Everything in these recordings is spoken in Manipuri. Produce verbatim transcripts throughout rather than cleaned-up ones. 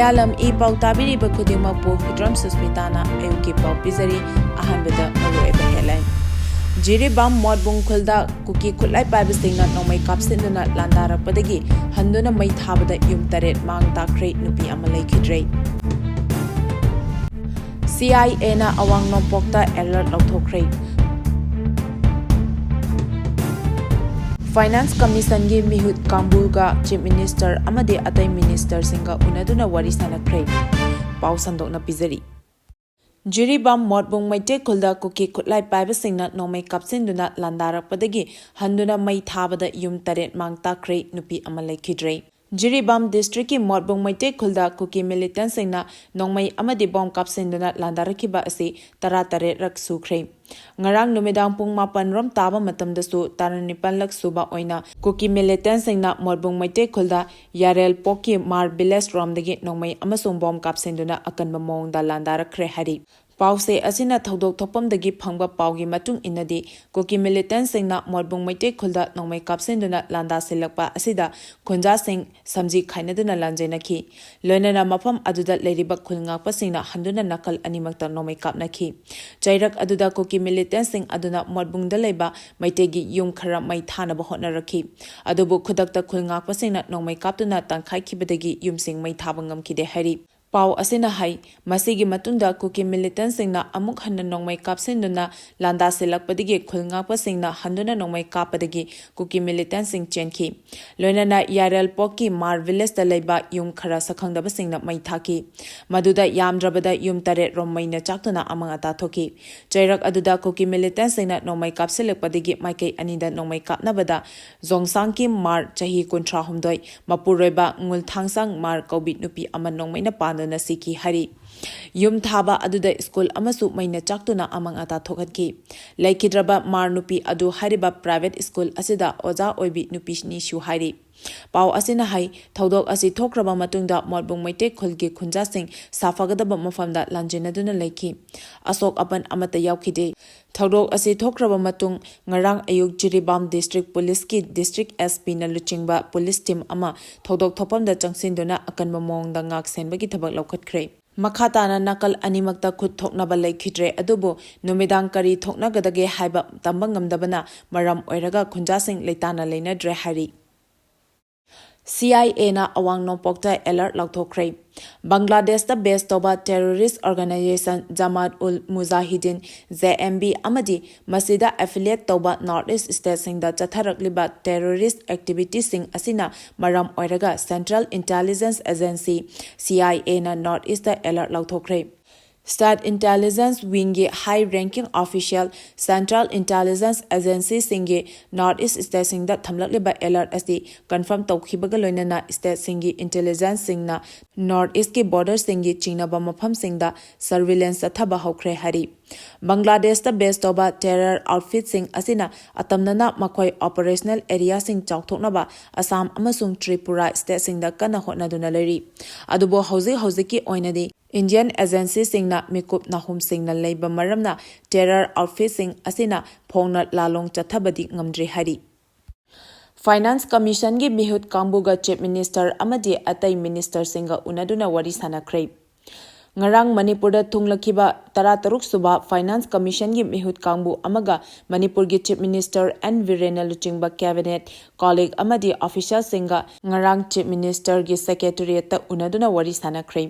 ꯃꯂꯌꯥꯂꯝ ꯏ ꯄꯥꯎ ꯇꯥꯕꯤꯔꯤꯕ ꯈꯨꯗꯤꯡꯃꯛꯄꯨ ꯍꯨꯗ꯭ꯔꯝ ꯁꯨꯁꯃꯤꯇꯥꯅ ꯑꯌꯨꯛꯀꯤ ꯄꯥꯎ ꯄꯤꯖꯔꯤ꯫ ꯑꯍꯥꯟꯕꯗ ꯃꯔꯨꯑꯣꯏꯕ headline꯫ ꯖꯤꯔꯤꯕꯥꯝ ꯃꯣꯠꯕꯨꯡ ꯈꯨꯜꯗ ꯀꯨꯀꯤ ꯈꯨꯠꯂꯥꯏ ꯄꯥꯏꯕꯁꯤꯡꯅ ꯅꯣꯡꯃꯩ ꯀꯥꯞꯁꯤꯟꯗꯨꯅ ꯂꯥꯟꯗꯥꯔꯛꯄꯗꯒꯤ ꯍꯟꯗꯨꯅ ꯃꯩ ꯊꯥꯕꯗ ꯌꯨꯝ ꯇꯔꯦꯠ ꯃꯥꯡ ꯇꯥꯛꯈ꯭ꯔꯦ, ꯅꯨꯄꯤ ꯑꯃ ꯂꯩꯈꯤꯗ꯭ꯔꯦ꯫ ꯁꯤ ꯑꯥꯏ ꯑꯦꯅ ꯑꯋꯥꯡ ꯅꯣꯡꯄꯣꯛꯇ alert ꯂꯧꯊꯣꯛꯈ꯭ꯔꯦ꯫ Finance Commissionꯒꯤ ꯃꯤꯍꯨꯠ ꯀꯥꯡꯕꯨꯒ Chief Minister ꯑꯃꯗꯤ ꯑꯇꯩ ministerꯁꯤꯡꯒ ꯎꯅꯗꯨꯅ ꯋꯥꯔꯤ ꯁꯥꯟꯅꯈ꯭ꯔꯦ꯫ ꯄꯥꯎ ꯁꯟꯗꯣꯛꯅ ꯄꯤꯖꯔꯤ꯫ ꯖꯤꯔꯤꯕꯥꯝ ꯃꯣꯠꯕꯨꯡ ꯃꯩꯇꯩ ꯈꯨꯜꯗ ꯀꯨꯀꯤ ꯈꯨꯠꯂꯥꯏ ꯄꯥꯏꯕꯁꯤꯡꯅ ꯅꯣꯡꯃꯩ ꯀꯥꯞꯁꯤꯟꯗꯨꯅ ꯂꯥꯟꯗꯥꯔꯛꯄꯗꯒꯤ ꯍꯟꯗꯨꯅ ꯃꯩ ꯊꯥꯕꯗ ꯌꯨꯝ ꯇꯔꯦꯠ ꯃꯥꯡ ꯇꯥꯛꯈ꯭ꯔꯦ, ꯅꯨꯄꯤ ꯑꯃ ꯂꯩꯈꯤꯗ꯭ꯔꯦ꯫ ꯖꯤꯔꯤꯕꯥꯝ districtꯀꯤ ꯃꯣꯠꯕꯨꯡ ꯃꯩꯇꯩ ꯈꯨꯜꯗ ꯀꯨꯀꯤ militantꯁꯤꯡꯅ ꯅꯣꯡꯃꯩ ꯑꯃꯗꯤ bomb ꯀꯥꯞꯁꯤꯟꯗꯨꯅ ꯂꯥꯟꯗꯥꯔꯛꯈꯤꯕ ꯑꯁꯤ ꯇꯔꯥꯇꯔꯦꯠꯔꯛ ꯁꯨꯈ꯭ꯔꯦ꯫ ꯉꯔꯥꯡ ꯅꯨꯃꯤꯗꯥꯡ ꯄꯨꯡ ꯃꯥꯄꯟ ꯔꯣꯝ ꯇꯥꯕ ꯃꯇꯝꯗꯁꯨ ꯇꯔꯥꯅꯤꯄꯥꯟꯂꯛ ꯁꯨꯕ ꯑꯣꯏꯅ ꯀꯨꯀꯤ militantꯁꯤꯡꯅ ꯃꯣꯠꯕꯨꯡ ꯃꯩꯇꯩ ꯈꯨꯜꯗ ꯌꯥꯔꯦꯜ ꯄꯣꯛꯀꯤ ꯃꯥꯔ village ꯔꯣꯝꯗꯒꯤ ꯅꯣꯡꯃꯩ ꯑꯃꯁꯨꯡ bomb ꯀꯥꯞꯁꯤꯟꯗꯨꯅ ꯑꯀꯟꯕ ꯃꯑꯣꯡꯗ ꯂꯥꯟꯗꯥꯔꯛꯈ꯭ꯔꯦ ꯍꯥꯏꯔꯤ꯫ ꯄꯥꯎꯁꯦ ꯑꯁꯤꯅ ꯊꯧꯗꯣꯛ ꯊꯣꯛꯐꯝꯗꯒꯤ ꯐꯪꯕ ꯄꯥꯎꯒꯤ ꯃꯇꯨꯡ ꯏꯟꯅꯗꯤ, ꯀꯨꯀꯤ militantꯁꯤꯡꯅ ꯃꯣꯠꯕꯨꯡ ꯃꯩꯇꯩ ꯈꯨꯜꯗ ꯅꯣꯡꯃꯩ ꯀꯥꯞꯁꯤꯟꯗꯨꯅ ꯂꯥꯟꯗꯥꯁꯤꯜꯂꯛꯄ ꯑꯁꯤꯗ ꯈꯨꯟꯖꯥꯁꯤꯡ ꯁꯝꯖꯤ ꯈꯥꯏꯅꯗꯨꯅ ꯂꯥꯟꯖꯦꯟꯅꯈꯤ꯫ ꯂꯣꯏꯅꯅ ꯃꯐꯝ ꯑꯗꯨꯗ ꯂꯩꯔꯤꯕ ꯈꯨꯜ ꯉꯥꯛꯄꯁꯤꯡꯅ ꯍꯟꯗꯨꯅ ꯅꯥꯀꯜ ꯑꯅꯤꯃꯛꯇ ꯅꯣꯡꯃꯩ ꯀꯥꯞꯅꯈꯤ꯫ ꯆꯩꯔꯛ ꯑꯗꯨꯗ ꯀꯨꯀꯤ militantꯁꯤꯡ ꯑꯗꯨꯅ ꯃꯣꯠꯕꯨꯡꯗ ꯂꯩꯕ ꯃꯩꯇꯩꯒꯤ ꯌꯨꯝ ꯈꯔ ꯃꯩ ꯊꯥꯅꯕ ꯍꯣꯠꯅꯔꯛꯈꯤ꯫ ꯑꯗꯨꯕꯨ ꯈꯨꯗꯛꯇ ꯈꯨꯜ ꯉꯥꯛꯄꯁꯤꯡꯅ ꯅꯣꯡꯃꯩ ꯀꯥꯞꯇꯨꯅ ꯇꯥꯟꯈꯥꯏꯈꯤꯕꯗꯒꯤ ꯌꯨꯝꯁꯤꯡ ꯃꯩ ꯊꯥꯕ ꯉꯝꯈꯤꯗꯦ ꯍꯥꯏꯔꯤ꯫ ꯄꯥꯎ ꯑꯁꯤꯅ ꯍꯥꯏ, ꯃꯁꯤꯒꯤ ꯃꯇꯨꯡꯗ ꯀꯨꯀꯤ militantꯁꯤꯡꯅ ꯑꯃꯨꯛ ꯍꯟꯅ ꯅꯣꯡꯃꯩ ꯀꯥꯞꯁꯤꯟꯗꯨꯅ ꯂꯥꯟꯗꯥꯁꯤꯜꯂꯛꯄꯗꯒꯤ ꯈꯨꯜ ꯉꯥꯛꯄꯁꯤꯡꯅ ꯍꯟꯗꯨꯅ ꯅꯣꯡꯃꯩ ꯀꯥꯞꯄꯗꯒꯤ ꯀꯨꯀꯤ militantꯁꯤꯡ ꯆꯦꯟꯈꯤ꯫ ꯂꯣꯏꯅꯅ ꯌꯥꯔꯦꯜ ꯄꯣꯛꯀꯤ ꯃꯥꯔ villageꯇ ꯂꯩꯕ ꯌꯨꯝ ꯈꯔ ꯁꯛꯈꯪꯗꯕꯁꯤꯡꯅ ꯃꯩ ꯊꯥꯈꯤ꯫ ꯃꯗꯨꯗ ꯌꯥꯝꯗ꯭ꯔꯕꯗ ꯌꯨꯝ ꯇꯔꯦꯠ ꯔꯣꯝ ꯃꯩꯅ ꯆꯥꯛꯇꯨꯅ ꯑꯃꯥꯡ ꯑꯇꯥ ꯊꯣꯛꯈꯤ꯫ ꯆꯩꯔꯛ ꯑꯗꯨꯗ ꯀꯨꯀꯤ militantꯁꯤꯡꯅ ꯅꯣꯡꯃꯩ ꯀꯥꯞꯁꯤꯜꯂꯛꯄꯗꯒꯤ ꯃꯥꯏꯀꯩ ꯑꯅꯤꯗ ꯅꯣꯡꯃꯩ ꯀꯥꯞꯅꯕꯗ ꯖꯣꯡꯁꯥꯡꯀꯤ ꯃꯥꯔ, ꯆꯍꯤ ꯀꯨꯟꯊ꯭ꯔꯥꯍꯨꯝꯗꯣꯏ, ꯃꯄꯨꯔꯣꯏꯕ ꯉꯨꯜꯊꯥꯡꯁꯥꯡ ꯃꯥꯔ ꯀꯧꯕꯤ ꯅꯨꯄꯤ ꯑꯃ ꯅꯣꯡꯃꯩꯅ ꯄꯥꯟꯗꯨꯅ ꯁꯤꯈꯤ ꯍꯥꯏꯔꯤ꯫ ꯌꯨꯝ ꯊꯥꯕ ꯑꯗꯨꯗ ꯁ꯭ꯀꯨꯜ ꯑꯃꯁꯨ ꯃꯩꯅ ꯆꯥꯛꯇꯨꯅ ꯑꯃꯥꯡ ꯑꯇꯥ ꯊꯣꯛꯍꯟꯈꯤ꯫ ꯂꯩꯈꯤꯗ꯭ꯔꯕ ꯃꯥꯔ ꯅꯨꯄꯤ ꯑꯗꯨ ꯍꯥꯏꯔꯤꯕ ꯄ꯭ꯔꯥꯏꯚꯦꯠ ꯁ꯭ꯀꯨꯜ ꯑꯁꯤꯗ ꯑꯣꯖꯥ ꯑꯣꯏꯕꯤ ꯅꯨꯄꯤꯅꯤꯁꯨ ꯍꯥꯏꯔꯤ꯫ ꯄꯥꯎ ꯑꯁꯤꯅ ꯍꯥꯏ, ꯊꯧꯗꯣꯛ ꯑꯁꯤ ꯊꯣꯛꯈ꯭ꯔꯕ ꯃꯇꯨꯡꯗ ꯃꯣꯠꯕꯨꯡ ꯃꯩꯇꯩ ꯈꯨꯜꯒꯤ ꯈꯨꯟꯖꯥꯁꯤꯡ ꯁꯥꯐꯒꯗꯕ ꯃꯐꯝꯗ ꯂꯥꯟꯖꯦꯟꯅꯗꯨꯅ ꯂꯩꯈꯤ꯫ ꯑꯁꯣꯛ ꯑꯄꯟ ꯑꯃꯠꯇ ꯌꯥꯎꯈꯤꯗꯦ꯫ ꯊꯧꯗꯣꯛ ꯑꯁꯤ ꯊꯣꯛꯈ꯭ꯔꯕ ꯃꯇꯨꯡ ꯉꯔꯥꯡ ꯑꯌꯨꯛ ꯖꯤꯔꯤꯕꯥꯝ ꯗꯤꯁꯇ꯭ꯔꯤꯛ ꯄꯨꯂꯤꯁꯀꯤ ꯗꯤꯁꯇ꯭ꯔꯤꯛ ꯑꯦꯁ ꯄꯤꯅ ꯂꯨꯆꯤꯡꯕ ꯄꯨꯂꯤꯁ ꯇꯤꯝ ꯑꯃ ꯊꯧꯗꯣꯛ ꯊꯣꯛꯐꯝꯗ ꯆꯪꯁꯤꯟꯗꯨꯅ ꯑꯀꯟꯕ ꯃꯑꯣꯡꯗ ꯉꯥꯛ ꯁꯦꯟꯕꯒꯤ ꯊꯕꯛ ꯂꯧꯈꯠꯈ꯭ꯔꯦ꯫ ꯃꯈꯥ ꯇꯥꯅ ꯅꯥꯀꯜ ꯑꯅꯤꯃꯛꯇ ꯈꯨꯠ ꯊꯣꯛꯅꯕ ꯂꯩꯈꯤꯗ꯭ꯔꯦ, ꯑꯗꯨꯕꯨ ꯅꯨꯃꯤꯗꯥꯡ ꯀꯔꯤ ꯊꯣꯛꯅꯒꯗꯒꯦ ꯍꯥꯏꯕ ꯇꯝꯕ ꯉꯝꯗꯕꯅ ꯃꯔꯝ ꯑꯣꯏꯔꯒ ꯈꯨꯟꯖꯥꯁꯤꯡ ꯂꯩꯇꯥꯅ ꯂꯩꯅꯗ꯭ꯔꯦ ꯍꯥꯏꯔꯤ꯫ ꯁꯤ ꯑꯥꯏ ꯑꯦꯅ ꯑꯋꯥꯡ ꯅꯣꯡꯄꯣꯛꯇ ꯑꯦꯂꯔꯠ ꯂꯥꯎꯊꯣꯛꯈ꯭ꯔꯦ꯫ ꯕꯪꯒ꯭ꯂꯥꯗꯦꯁꯇ ꯕꯦꯁ ꯇꯧꯕ terrorist organization Jamaat ul Mujahideen, J M B, ꯑꯃꯗꯤ ꯃꯁꯤꯗ ꯑꯦꯐꯤꯂꯤꯌꯦꯠ ꯇꯧꯕ ꯅꯣꯔꯠ ꯏꯁ ꯁ꯭ꯇꯦꯠꯁꯤꯡꯗ ꯆꯠꯊꯔꯛꯂꯤꯕ ꯇꯦꯔꯣꯔꯤꯁ ꯑꯦꯛꯇꯤꯚꯤꯇꯤꯁꯤꯡ ꯑꯁꯤꯅ ꯃꯔꯝ ꯑꯣꯏꯔꯒ central intelligence agency, C I ꯑꯦꯅ ꯅꯣꯔꯠ ꯏꯁꯇ ꯑꯦꯂꯔꯠ ꯂꯥꯎꯊꯣꯛꯈ꯭ꯔꯦ꯫ ꯁ꯭ꯇꯦꯠ ꯏꯟꯇꯦꯂꯤꯖꯦꯟꯁ ꯋꯤꯡꯒꯤ ꯍꯥꯏ ꯔꯦꯡꯀꯤꯡ ꯑꯣꯐꯤꯁꯤꯌꯦꯜ ꯁꯦꯟꯇ꯭ꯔꯦꯜ ꯏꯟꯇꯦꯂꯤꯖꯦꯟꯁ ꯑꯦꯖꯦꯟꯁꯤꯁꯤꯡꯒꯤ ꯅꯣꯔꯠ ꯏꯁ ꯁ꯭ꯇꯦꯠꯁꯤꯡꯗ ꯊꯝꯂꯛꯂꯤꯕ ꯑꯦꯂꯔꯠ ꯑꯁꯤ ꯀꯟꯐꯥꯔꯝ ꯇꯧꯈꯤꯕꯒ ꯂꯣꯏꯅꯅ ꯁ꯭ꯇꯦꯠꯁꯤꯡꯒꯤ ꯏꯟꯇꯦꯂꯤꯖꯦꯟꯁꯁꯤꯡꯅ ꯅꯣꯔꯠ ꯏꯁꯀꯤ ꯕꯣꯔꯗꯔꯁꯤꯡꯒꯤ ꯆꯤꯡꯅꯕ ꯃꯐꯝꯁꯤꯡꯗ ꯁꯔꯚꯤꯂꯦꯟꯁ ꯆꯠꯊꯕ ꯍꯧꯈ꯭ꯔꯦ ꯍꯥꯏꯔꯤ꯫ ꯕꯪꯒ꯭ꯂꯥꯗꯦꯁꯇ ꯕꯦꯁ ꯇꯧꯕ ꯇꯦꯔꯔ ꯑꯥꯎꯠꯐꯤꯠꯁꯤꯡ ꯑꯁꯤꯅ ꯑꯇꯝꯅꯅ ꯃꯈꯣꯏ ꯑꯣꯄꯔꯦꯁꯅꯦꯜ ꯑꯦꯔꯤꯌꯥꯁꯤꯡ ꯆꯥꯎꯊꯣꯛꯅꯕ ꯑꯁꯥꯝ ꯑꯃꯁꯨꯡ ꯇ꯭ꯔꯤꯄꯨꯔꯥ ꯁ꯭ꯇꯦꯠꯁꯤꯡꯗ ꯀꯟꯅ ꯍꯣꯠꯅꯗꯨꯅ ꯂꯩꯔꯤ꯫ ꯑꯗꯨꯕꯨ ꯍꯧꯖꯤꯛ ꯍꯧꯖꯤꯛꯀꯤ ꯑꯣꯏꯅꯗꯤ ꯏꯟꯗꯤꯌꯟ ꯑꯦꯖꯦꯟꯁꯤꯁꯤꯡꯅ ꯃꯤꯀꯨꯞ ꯅꯥꯍꯨꯝꯁꯤꯡꯅ ꯂꯩꯕ ꯃꯔꯝꯅ ꯇꯦꯔꯔ ꯑꯥꯎꯠꯐꯤꯠꯁꯤꯡ ꯑꯁꯤꯅ ꯐꯣꯡꯅ ꯂꯥꯂꯣꯡ ꯆꯠꯊꯕꯗꯤ ꯉꯝꯗ꯭ꯔꯤ ꯍꯥꯏꯔꯤ꯫ ꯐꯥꯏꯅꯥꯟꯁ ꯀꯃꯤꯁꯟꯒꯤ ꯃꯤꯍꯨꯠ ꯀꯥꯡꯕꯨꯒ ꯆꯤꯐ ꯃꯤꯅꯤꯁꯇꯔ ꯑꯃꯗꯤ ꯑꯇꯩ ꯃꯤꯅꯤꯁꯇꯔꯁꯤꯡꯒ ꯎꯅꯗꯨꯅ ꯋꯥꯔꯤ ꯁꯥꯟꯅꯈ꯭ꯔꯦ꯫ ꯉꯔꯥꯡ ꯃꯅꯤꯄꯨꯔꯗ ꯊꯨꯡꯂꯈꯤꯕ ꯇꯔꯥꯇꯔꯨꯛ ꯁꯨꯕ ꯐꯥꯏꯅꯥꯟꯁ ꯀꯃꯤꯁꯟꯒꯤ ꯃꯤꯍꯨꯠ ꯀꯥꯡꯕꯨ ꯑꯃꯒ ꯃꯅꯤꯄꯨꯔꯒꯤ ꯆꯤꯐ ꯃꯤꯅꯤꯁꯇꯔ ꯑꯦꯟ ꯕꯤꯔꯦꯟꯅ ꯂꯨꯆꯤꯡꯕ ꯀꯦꯕꯤꯅꯦꯠ, ꯀꯣꯂꯤꯛ ꯑꯃꯗꯤ ꯑꯣꯐꯤꯁꯤꯌꯦꯜꯁꯤꯡꯒ ꯉꯔꯥꯡ ꯆꯤꯐ ꯃꯤꯅꯤꯁꯇꯔꯒꯤ ꯁꯦꯀ꯭ꯔꯦꯇꯔꯤꯌꯦꯠꯇ ꯎꯅꯗꯨꯅ ꯋꯥꯔꯤ ꯁꯥꯟꯅꯈ꯭ꯔꯦ꯫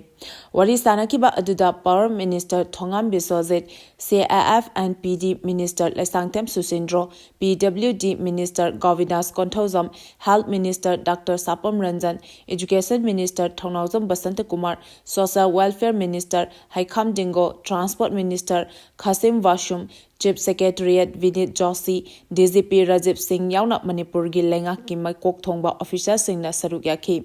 ꯋꯥꯔꯤ ꯁꯥꯟꯅꯈꯤꯕ ꯑꯗꯨꯗ power minister Thongam Biswajit, C A F and P D minister Leishangthem Susindro, P W D minister Govindas Konthoujam, health minister doctor Sapam Ranjan, education minister Thounaojam Basantakumar, social welfare minister Heikham Dingo, transport minister Khashim Vashum, chief secretariat Vineet Joshi, D G P Rajiv Singh ꯌꯥꯎꯅ ꯃꯅꯤꯄꯨꯔꯒꯤ ꯂꯩꯉꯥꯛꯀꯤ ꯃꯀꯣꯛ ꯊꯣꯡꯕ ꯑꯣꯐꯤꯁꯥꯔꯁꯤꯡꯅ ꯁꯔꯨꯛ ꯌꯥꯈꯤ꯫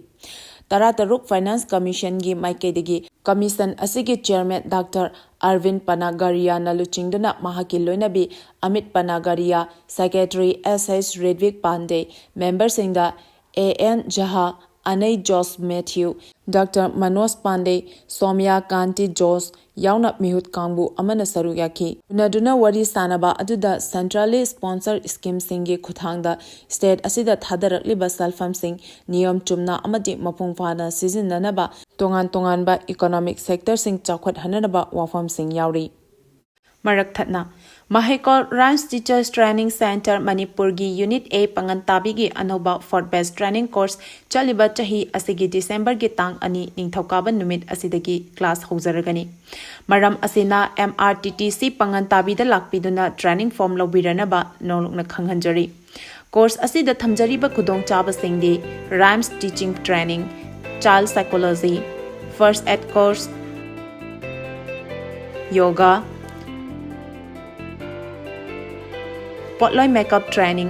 ꯇꯔꯥꯇꯔꯨꯛ Finance Commissionꯒꯤ ꯃꯥꯏꯀꯩꯗꯒꯤ commission ꯑꯁꯤꯒꯤ chairman Doctor Arvind Panagariana ꯂꯨꯆꯤꯡꯗꯨꯅ ꯃꯍꯥꯛꯀꯤ ꯂꯣꯏꯅꯕꯤ Amit Panagaria, secretary S H Ridvik Pandey, memberꯁꯤꯡꯗ A N Jha, Anay Josh Matthew, Doctor Manoj Pandey, Soumya Kanti Josh ꯌꯥꯎꯅ ꯃꯤꯍꯨꯠ ꯀꯥꯡꯕꯨ ꯑꯃꯅ ꯁꯔꯨꯛ ꯌꯥꯈꯤ꯫ ꯎꯅꯗꯨꯅ ꯋꯥꯔꯤ ꯁꯥꯅꯕ ꯑꯗꯨꯗ centrally sponsor schemeꯁꯤꯡꯒꯤ ꯈꯨꯠꯊꯥꯡꯗ state ꯑꯁꯤꯗ ꯊꯥꯗꯔꯛꯂꯤꯕ ꯁꯦꯜꯐꯝꯁꯤꯡ ꯅꯤꯌꯣꯝ ꯆꯨꯝꯅ ꯑꯃꯗꯤ ꯃꯄꯨꯡ ꯐꯥꯅ ꯁꯤꯖꯤꯟꯅꯅꯕ ꯇꯣꯉꯥꯟ ꯇꯣꯉꯥꯟꯕ economic sectorꯁꯤꯡ ꯆꯥꯎꯈꯠꯍꯟꯅꯅꯕ ꯋꯥꯐꯝꯁꯤꯡ ꯌꯥꯎꯔꯤ꯫ ꯃꯔꯛ ꯊꯠꯅ, ꯃꯍꯩꯀꯣꯜ RIMS Teachers Training Centre ꯃꯅꯤꯄꯨꯔꯒꯤ Unit A ꯄꯥꯉꯟ ꯇꯥꯕꯤꯒꯤ ꯑꯅꯧꯕ fourth batch training course ꯆꯠꯂꯤꯕ ꯆꯍꯤ ꯑꯁꯤꯒꯤ Decemberꯒꯤ ꯇꯥꯡ ꯑꯅꯤ ꯅꯤꯡꯊꯧꯀꯥꯕ ꯅꯨꯃꯤꯠ ꯑꯁꯤꯗꯒꯤ class ꯍꯧꯖꯔꯒꯅꯤ꯫ ꯃꯔꯝ ꯑꯁꯤꯅ M R T T C ꯄꯥꯉꯟ ꯇꯥꯕꯤꯗ ꯂꯥꯛꯄꯤꯗꯨꯅ training form ꯂꯧꯕꯤꯔꯅꯕ ꯅꯧꯂꯨꯛꯅ ꯈꯪꯍꯟꯖꯔꯤ꯫ Course ꯑꯁꯤꯗ ꯊꯝꯖꯔꯤꯕ ꯈꯨꯗꯣꯡꯆꯥꯕꯁꯤꯡꯗꯤ RIMS Teaching Training, Child Psychology, First Aid Course, Yoga, ꯄꯣꯠꯂꯣꯏ makeup training,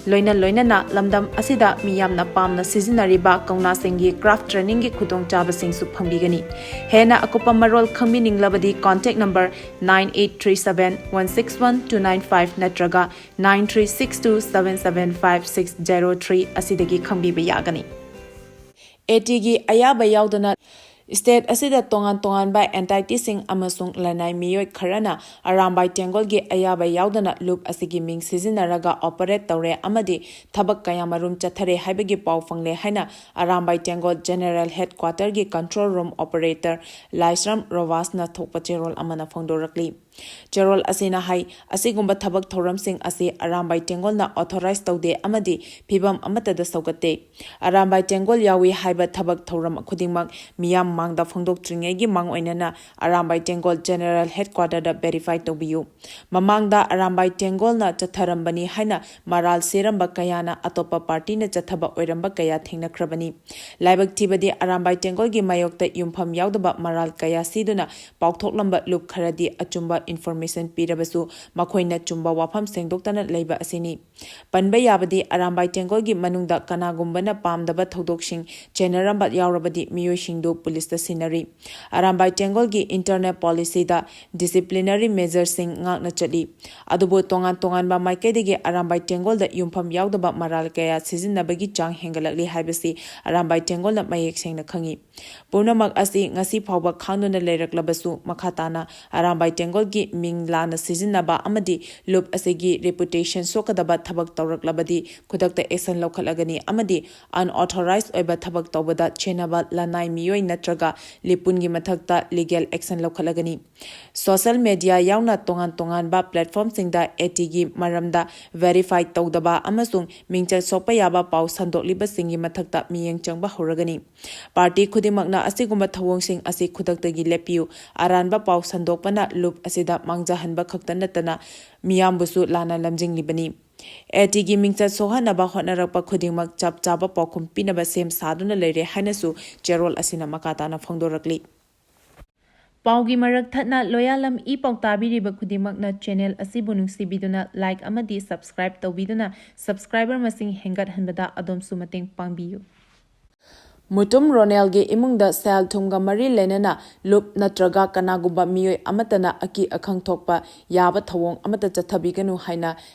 ꯂꯣꯏꯅ ꯂꯣꯏꯅꯅ ꯂꯝꯗꯝ ꯑꯁꯤꯗ ꯃꯤꯌꯥꯝꯅ ꯄꯥꯝꯅ ꯁꯤꯖꯤꯟꯅꯔꯤꯕ ꯀꯧꯅꯥꯁꯤꯡꯒꯤ craft trainingꯒꯤ ꯈꯨꯗꯣꯡꯆꯥꯕꯁꯤꯡꯁꯨ ꯐꯪꯕꯤꯒꯅꯤ꯫ ꯍꯦꯟꯅ ꯑꯀꯨꯞꯄ ꯃꯔꯣꯜ ꯈꯪꯕꯤꯅꯤꯡꯂꯕꯗꯤ contact number nine eight three seven one six one two nine five ꯅꯠꯇ꯭ꯔꯒ nine three six two seven seven five six zero three ꯑꯁꯤꯗꯒꯤ ꯈꯪꯕꯤꯕ ꯌꯥꯒꯅꯤ꯫ ATꯒꯤ ꯑꯌꯥꯕ ꯌꯥꯎꯗꯅ state ꯑꯁꯤꯗ ꯇꯣꯉꯥꯟ ꯇꯣꯉꯥꯟꯕ entityꯁꯤꯡ ꯑꯃꯁꯨꯡ ꯂꯅꯥꯏ ꯃꯤꯑꯣꯏ ꯈꯔꯅ ꯑꯔꯥꯝꯕꯥꯏ ꯇꯦꯡꯒꯣꯜꯒꯤ ꯑꯌꯥꯕ ꯌꯥꯎꯗꯅ ꯂꯨꯞ ꯑꯁꯤꯒꯤ ꯃꯤꯡ ꯁꯤꯖꯤꯟꯅꯔꯒ operate ꯇꯧꯔꯦ ꯑꯃꯗꯤ ꯊꯕꯛ ꯀꯌꯥꯃꯔꯨꯝ ꯆꯠꯊꯔꯦ ꯍꯥꯏꯕꯒꯤ ꯄꯥꯎ ꯐꯪꯂꯦ ꯍꯥꯏꯅ Arambai ꯇꯦꯡꯒꯣꯜ General Headquarterꯒꯤ control room operator ꯂꯥꯏꯁ꯭ꯔꯝ ꯔꯣꯕꯥꯁꯅ ꯊꯣꯛꯄ ꯆꯦꯔꯣꯜ ꯑꯃꯅ ꯐꯣꯡꯗꯣꯔꯛꯂꯤ꯫ ꯆꯦꯔꯣꯜ ꯑꯁꯤꯅ ꯍꯥꯏ, ꯑꯁꯤꯒꯨꯝꯕ ꯊꯕꯛ ꯊꯧꯔꯝꯁꯤꯡ ꯑꯁꯤ ꯑꯔꯥꯝꯕꯥꯏ ꯇꯦꯡꯒꯣꯜꯅ authorize ꯇꯧꯗꯦ ꯑꯃꯗꯤ ꯐꯤꯚꯝ ꯑꯃꯠꯇꯗ ꯁꯧꯒꯠꯇꯦ꯫ ꯑꯔꯥꯝꯕꯥꯏ ꯇꯦꯡꯒꯣꯜ ꯌꯥꯎꯏ ꯍꯥꯏꯕ ꯊꯕꯛ ꯊꯧꯔꯝ ꯈꯨꯗꯤꯡꯃꯛ ꯃꯤꯌꯥꯝ ꯃꯥꯡꯗ ꯐꯣꯡꯗꯣꯛꯇ꯭ꯔꯤꯉꯩꯒꯤ ꯃꯥꯡꯑꯣꯏꯅꯅ ꯑꯔꯥꯝꯕꯥꯏ ꯇꯦꯡꯒꯣꯜ General Headquarterꯗ verify ꯇꯧꯕꯤꯌꯨ꯫ ꯃꯃꯥꯡꯗ ꯑꯔꯥꯝꯕꯥꯏ ꯇꯦꯡꯒꯣꯜꯅ ꯆꯠꯊꯔꯝꯕꯅꯤ ꯍꯥꯏꯅ ꯃꯔꯥꯜ ꯁꯤꯔꯝꯕ ꯀꯌꯥꯅ ꯑꯇꯣꯞꯄ partyꯅ ꯆꯠꯊꯕ ꯑꯣꯏꯔꯝꯕ ꯀꯌꯥ ꯊꯦꯡꯅꯈ꯭ꯔꯕꯅꯤ꯫ ꯂꯥꯏꯕꯛ ꯊꯤꯕꯗꯤ ꯑꯔꯥꯝꯕꯥꯏ ꯇꯦꯡꯒꯣꯜꯒꯤ ꯃꯥꯌꯣꯛꯇ ꯌꯨꯝꯐꯝ ꯌꯥꯎꯗꯕ ꯃꯔꯥꯜ ꯀꯌꯥ ꯁꯤꯗꯨꯅ ꯄꯥꯎꯊꯣꯛꯂꯝꯕ ꯂꯨꯞ ꯈꯔꯗꯤ ꯑꯆꯨꯝꯕ ꯏꯟꯐꯣꯔꯃꯦꯁꯟ ꯄꯤꯔꯕꯁꯨ ꯃꯈꯣꯏꯅ ꯆꯨꯝꯕ ꯋꯥꯐꯝ ꯁꯦꯡꯗꯣꯛꯇꯅ ꯂꯩꯕ ꯑꯁꯤꯅꯤ꯫ ꯄꯟꯕ ꯌꯥꯕꯗꯤ ꯑꯔꯥꯝꯕꯥꯏ ꯇꯦꯡꯒꯣꯜꯒꯤ ꯃꯅꯨꯡꯗ ꯀꯅꯥꯒꯨꯝꯕꯅ ꯄꯥꯝꯗꯕ ꯊꯧꯗꯣꯛꯁꯤꯡ ꯆꯦꯟꯅꯔꯝꯕ ꯌꯥꯎꯔꯕꯗꯤ ꯃꯤꯑꯣꯏꯁꯤꯡꯗꯨ ꯄꯨꯂꯤꯁꯇ ꯁꯤꯟꯅꯔꯤ꯫ ꯑꯔꯥꯝꯕꯥꯏ ꯇꯦꯡꯒꯣꯜꯒꯤ ꯏꯟꯇꯔꯅꯦꯜ ꯄꯣꯂꯤꯁꯤꯗ ꯗꯤꯁꯤꯄ꯭ꯂꯤꯅꯔꯤ ꯃꯦꯖꯔꯁꯤꯡ ꯉꯥꯛꯅ ꯆꯠꯂꯤ꯫ ꯑꯗꯨꯕꯨ ꯇꯣꯉꯥꯟ ꯇꯣꯉꯥꯟꯕ ꯃꯥꯏꯀꯩꯗꯒꯤ ꯑꯔꯥꯝꯕꯥꯏ ꯇꯦꯡꯒꯣꯜꯗ ꯌꯨꯝꯐꯝ ꯌꯥꯎꯗꯕ ꯃꯔꯥꯜ ꯀꯌꯥ ꯁꯤꯖꯤꯟꯅꯕꯒꯤ ꯆꯥꯡ ꯍꯦꯟꯒꯠꯂꯛꯂꯤ ꯍꯥꯏꯕꯁꯤ ꯑꯔꯥꯝꯕꯥꯏ ꯇꯦꯡꯒꯣꯜꯅ ꯃꯌꯦꯛ ꯁꯦꯡꯅ ꯈꯪꯏ꯫ ꯄꯨꯝꯅꯃꯛ ꯑꯁꯤ ꯉꯁꯤ ꯐꯥꯎꯕ ꯈꯥꯡꯗꯨꯅ ꯂꯩꯔꯛꯂꯕꯁꯨ, ꯃꯈꯥ ꯇꯥꯅ ꯑꯔꯥꯝꯕꯥꯏ ꯇꯦꯡꯒꯣꯜꯒꯤ ꯃꯤꯡ ꯂꯥꯟꯅ ꯁꯤꯖꯤꯟꯅꯕ ꯑꯃꯗꯤ ꯂꯨꯞ ꯑꯁꯤꯒꯤ ꯔꯦꯄꯨꯇꯦꯁꯟ ꯁꯣꯛꯀꯗꯕ ꯊꯕꯛ ꯇꯧꯔꯛꯂꯕꯗꯤ ꯈꯨꯗꯛꯇ ꯑꯦꯛꯁꯟ ꯂꯧꯈꯠꯂꯒꯅꯤ ꯑꯃꯗꯤ ꯑꯟꯑꯣꯊꯣꯔꯥꯏꯖ ꯑꯣꯏꯕ ꯊꯕꯛ ꯇꯧꯕꯗ ꯆꯦꯟꯅꯕ ꯂꯅꯥꯏ ꯃꯤꯑꯣꯏ ꯅꯠꯇ꯭ꯔꯒ ꯂꯤꯄꯨꯟꯒꯤ ꯃꯊꯛꯇ ꯂꯤꯒꯦꯜ ꯑꯦꯛꯁꯟ ꯂꯧꯈꯠꯂꯒꯅꯤ꯫ ꯁꯣꯁꯦꯜ ꯃꯦꯗꯤꯌꯥ ꯌꯥꯎꯅ ꯇꯣꯉꯥꯟ ꯇꯣꯉꯥꯟꯕ ꯄ꯭ꯂꯦꯠꯐꯣꯔꯝꯁꯤꯡꯗ ꯑꯦꯇꯤꯒꯤ ꯃꯔꯝꯗ ꯚꯦꯔꯤꯐꯥꯏ ꯇꯧꯗꯕ ꯑꯃꯁꯨꯡ ꯃꯤꯡꯆꯠ ꯁꯣꯛꯄ ꯌꯥꯕ ꯄꯥꯎ ꯁꯟꯗꯣꯛꯂꯤꯕꯁꯤꯡꯒꯤ ꯃꯊꯛꯇ ꯃꯤꯠꯌꯦꯡ ꯆꯪꯕ ꯍꯧꯔꯒꯅꯤ꯫ ꯄꯥꯔꯇꯤ ꯈꯨꯗꯤꯡꯃꯛꯅ ꯑꯁꯤꯒꯨꯝꯕ ꯊꯧꯑꯣꯡꯁꯤꯡ ꯑꯁꯤ ꯈꯨꯗꯛꯇꯒꯤ ꯂꯦꯞꯄꯤꯌꯨ꯫ ꯑꯔꯥꯟꯕ ꯄꯥꯎ ꯁꯟꯗꯣꯛꯄꯅ ꯂꯨꯞ ꯑꯁꯤꯗ ꯃꯥꯡꯖꯍꯟꯕ ꯈꯛꯇ ꯅꯠꯇꯅ ꯃꯤꯌꯥꯝꯕꯨꯁꯨ ꯂꯥꯟꯅ ꯂꯝꯖꯤꯡꯂꯤꯕꯅꯤ꯫ ꯑꯦꯇꯤꯒꯤ ꯃꯤꯡꯆꯠ ꯁꯣꯛꯍꯟꯅꯕ ꯍꯣꯠꯅꯔꯛꯄ ꯈꯨꯗꯤꯡꯃꯛ ꯆꯞ ꯆꯥꯕ ꯄꯥꯎꯈꯨꯝ ꯄꯤꯅꯕ ꯁꯦꯝ ꯁꯥꯗꯨꯅ ꯂꯩꯔꯦ ꯍꯥꯏꯅꯁꯨ ꯆꯦꯔꯣꯜ ꯑꯁꯤꯅ ꯃꯈꯥ ꯇꯥꯅ ꯐꯣꯡꯗꯣꯔꯛꯂꯤ꯫ ꯄꯥꯎꯒꯤ ꯃꯔꯛ ꯊꯠꯅ ꯂꯣꯌꯥꯂꯝ ꯏ ꯄꯥꯎ ꯇꯥꯕꯤꯔꯤꯕ ꯈꯨꯗꯤꯡꯃꯛꯅ ꯆꯦꯅꯦꯜ ꯑꯁꯤꯕꯨ ꯅꯨꯡꯁꯤꯕꯤꯗꯨꯅ ꯂꯥꯏꯛ ꯑꯃꯗꯤ ꯁꯕꯁꯀ꯭ꯔꯥꯏꯕ ꯇꯧꯕꯤꯗꯨꯅ ꯁꯕꯁꯀ꯭ꯔꯥꯏꯕꯔ ꯃꯁꯤꯡ ꯍꯦꯟꯒꯠꯍꯟꯕꯗ ꯑꯗꯣꯝꯁꯨ ꯃꯇꯦꯡ ꯄꯥꯡꯕꯤꯌꯨ꯫ ꯃꯨꯇꯨꯝ ꯔꯣꯅꯦꯜꯒꯤ ꯏꯃꯨꯡꯗ ꯁꯦꯜ ꯊꯨꯝꯒ ꯃꯔꯤ ꯂꯩꯅꯅ ꯂꯨꯞ ꯅꯠꯇ꯭ꯔꯒ ꯀꯅꯥꯒꯨꯝꯕ ꯃꯤꯑꯣꯏ ꯑꯃꯠꯇꯅ ꯑꯀꯤ ꯑꯈꯪ ꯊꯣꯛꯄ ꯌꯥꯕ ꯊꯧꯑꯣꯡ ꯑꯃꯠꯇ ꯆꯠꯊꯕꯤꯒꯅꯨ ꯍꯥꯏꯅ